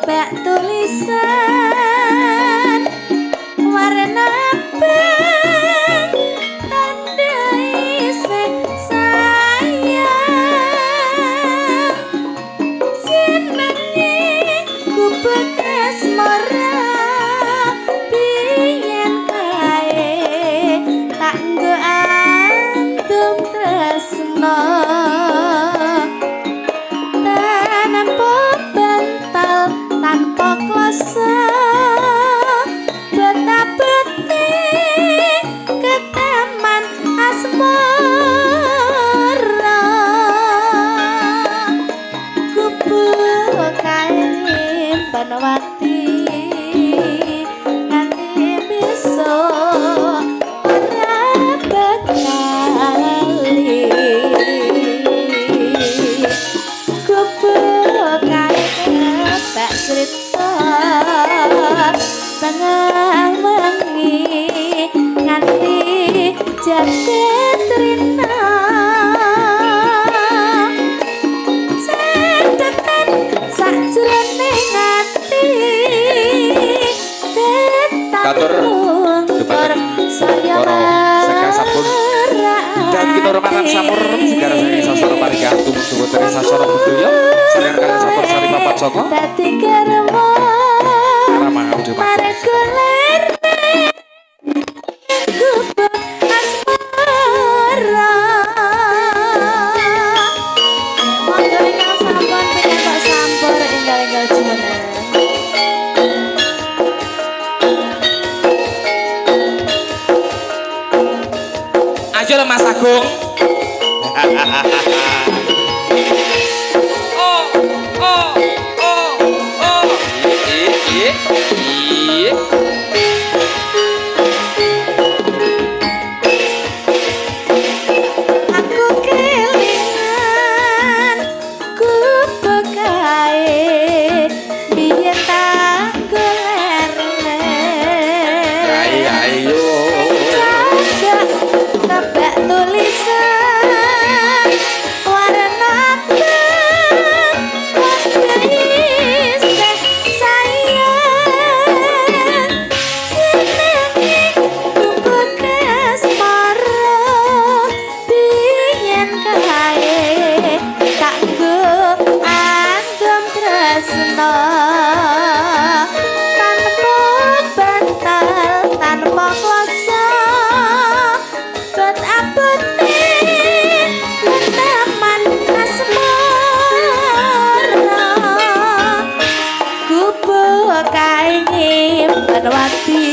Kebak tulisan warna abang tanda isih sayang jenenge gubuk asmara biyen kae tak nggo andum tresno tanpa bantal tanpa kloso betapete ke taman asmara gubuk kae nyimpen wati nganti besok ora bakal lali gubuk kae kebak cerita tengah wengi nganti jagat rina cetetan sakjroning ati tetap Katur luntur saya para sekang sampun dan kita rumatan sampur segara saking sasana parikah tumuju wonten ing sasana budaya sareng kaliyan sampur sari papat saka dadi garwa Rama Ude marga leren gubuk asmara. Monggo ingkang sampun pikantuk sampur enggal-enggal jumeneng. Ayo lho Mas Agung. Oh, oh, oh, oh. Iya, iya, iya. Aku kelingan gubuk kae biyen tak golerle. Ayo, ayo. Cagak kebak tulisan warna abang padha isih sayang jenenge gubuk asmara biyen kae tak nggo andum tresno tanpa bantal tanpa kloso bet abote taman asmara gubuk kae nyimpen wati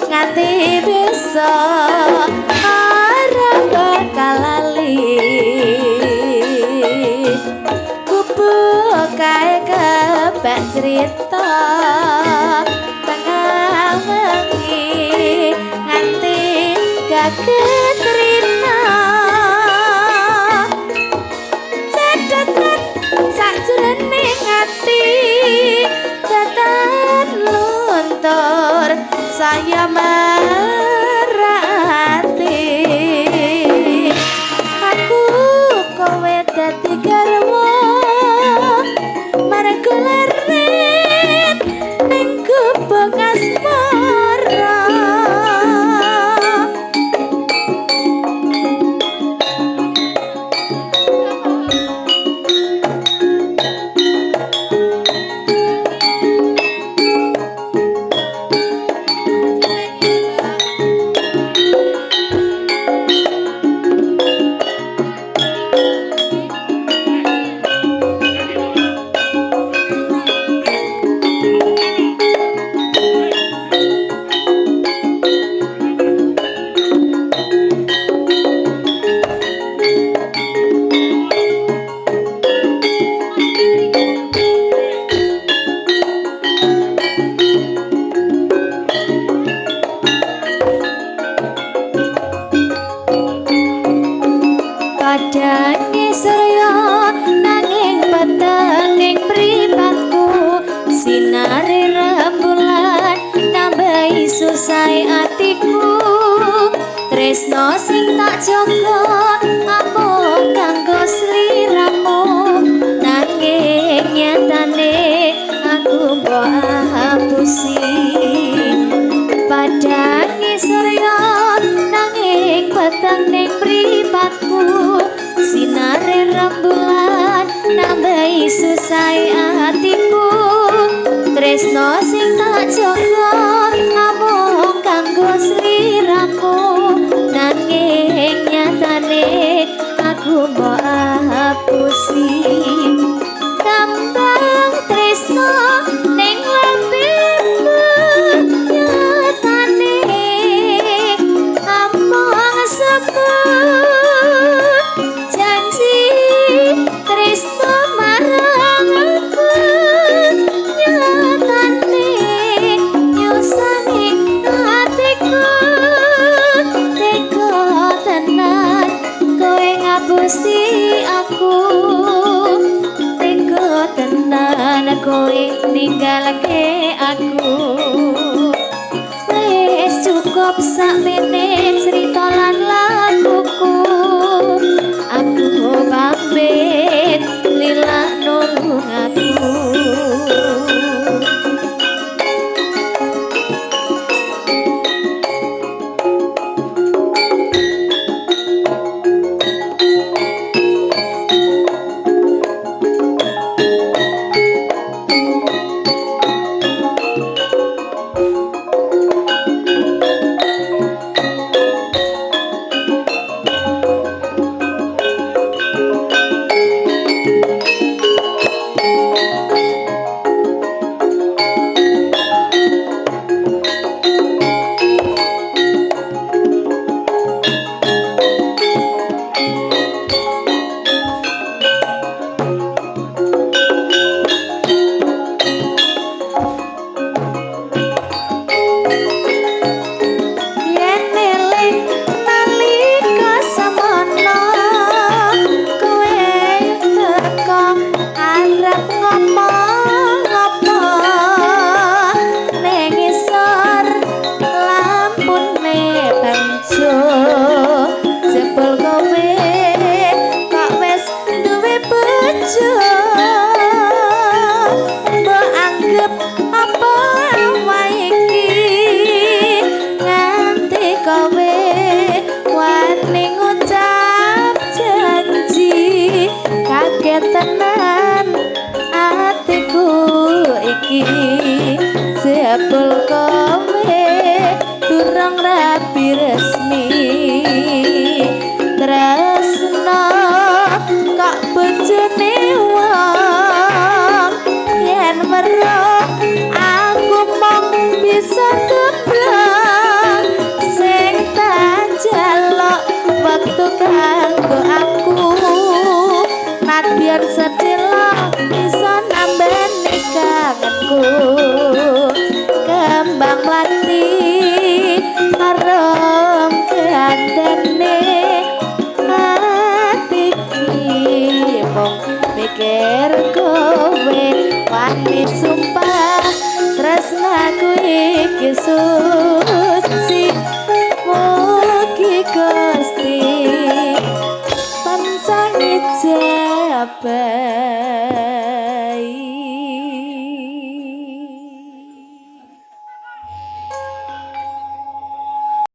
nganti besok ora bakal lali gubuk kae kebak cerita tengah wengi nganti kaget rina cetetan sakjroning ati tetan luntur saya merati aku kowe dadi garwa marga leren ning gubuk asmara. Padange surya nanging petenging mripatku sinare rembulan nambahi susahe atiku tresno sing tak jaga amung kanggo sliramu nanging nyatane peteng ning mripatku, sinare rembulan nambahi susahe atiku. Tresno sing tak jaga namung kanggo sliramu, nanging nyatane aku mbok hapusi. Kembang tresno ning lambemu nyatane amung seput janji tresno marang aku, nyatane nyusani atiku. Tega tenan kowe ngapusi aku, tega tenan kowe ninggalke aku. Wis cukup sakmene crita lan laguku, aku pamit lila nulung aku. Yen eling nalika semono kowe teko arep ngomong apa ning isor lampune bangjo, jebul kowe kok wis duwe bojo. Mbok anggep apa wae iki nganti kowe wani ngucap janji. Kaget tenan atiku iki, jebul kowe durung rapi resmi. Tresno kok bojone wong, yen weruh aku mung bisa gemblong. Sing tak jaluk wektu kanggo aku, nadyan sedhela bisa nambani kangenku. Kembang mlati arum kandhane ati iki mung mikir kowe wani sumpah tresnaku iki suci. Mugi Gusti tansah ijabah.